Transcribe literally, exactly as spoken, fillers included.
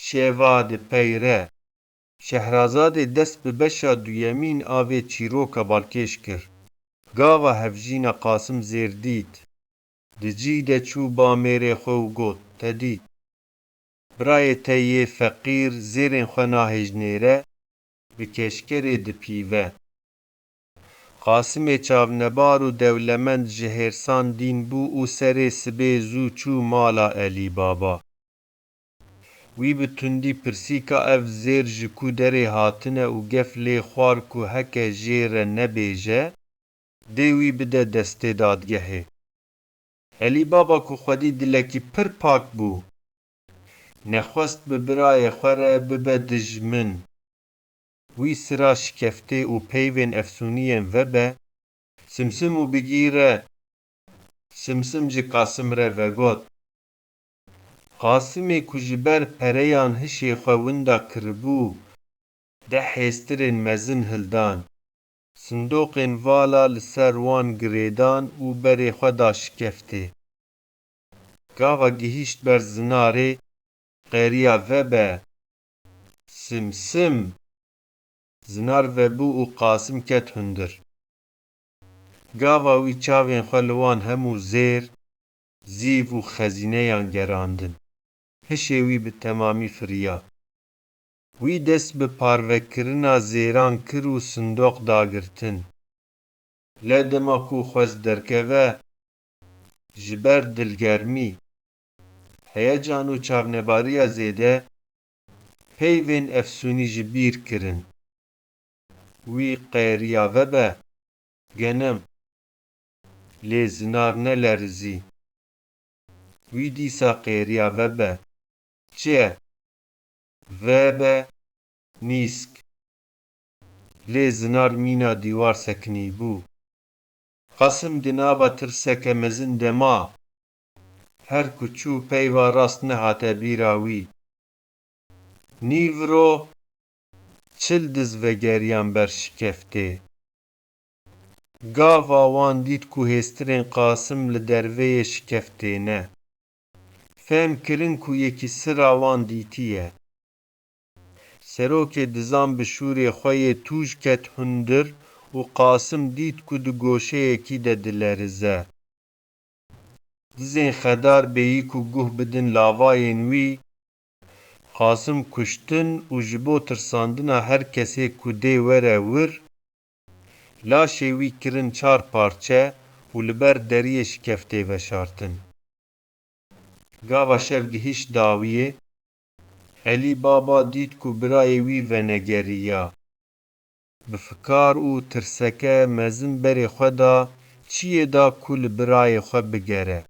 Şeva di peyre. Şehrazadê dest bi beşa duyemîn a vê çîroka balkêş kir. Gava hevjîna Qasim Zêr dît, di cî de çû ba mêrê xwe û got, Te dît. Birayê te yê feqîr zêrên xwe nahêjnêre, bi keşkerê dipîve. Qasimê çavnebar û dewlemend ji hêrsan dîn bû û serê sibê zû çû mala Elî Baba. Wî bi tundî pirsîka ev zêr ji ku derê hatine û gef lê xwar ku heke jê re nebêje, dê wî bide destê dadgehê. Elî Baba ku xwedî dilekî pir pak bû, nexwest bi birayê xwe re bibe dijmin. Wî sira şikeftê û peyvên efsûniyên vebe, Simsim û bigîre, Simsim ji Qasim re vegot. Qasimê ku ji ber pereyan hişê xwe winda kiribû, deh hêstirên mezin hildan. Sindoqên vala li ser wan girêdan û berê xwe da şikeftê. Gava gihîşt ber zinarê, qeriya vebe, Simsim! Zinar vebû û Qasim ket hundir. Gava wî çavên xwe li wan hemû zêr, zîv û xezîneyan gerandin. Hişê wî bi temamî firiya. Wî dest bi parvekirina zêran kir û sindoq dagirtin. Lê dema ku xwest derkeve, ji ber dilgermî, heyecan û çavnebariya zêde, peyvên efsûnî ji bîr kirin. Wî qeriya vebe, Genim! Lê zinar nelerizî. Wî dîsa qeriya vebe, Çi ye? Vebe, Nîsk! Lê zinar mîna dîwar sekinîbû. Qasim di nava tirseke mezin de ma. Her ku çû peyva rast nehate bîra wî. Nîvro çil diz vegeriyan ber şikeftê. Gava wan dît ku hêstirên Qasim li derveyê şikeftê ne. Fehm kirin ku yekî sira wan dîtiye. Serokê dizan bi şûrê xwe yê tûj ket hundir û Qasim dît ku di goşeyekî de dilerize. Dizên xedar bêyî ku guh bidin lavayên wî, Qasim kuştin û ji bo tirsandina her kesê ku dê were wir, laşê wî kirin çar parçe û li ber deriyê şikeftê veşartin. Gava şev gihîşt dawiyê, Elî Baba dît ku birayê wî venegeriya. Bi fikar û tirseke mezin berê xwe da çiyê da ku li birayê xwe bigere.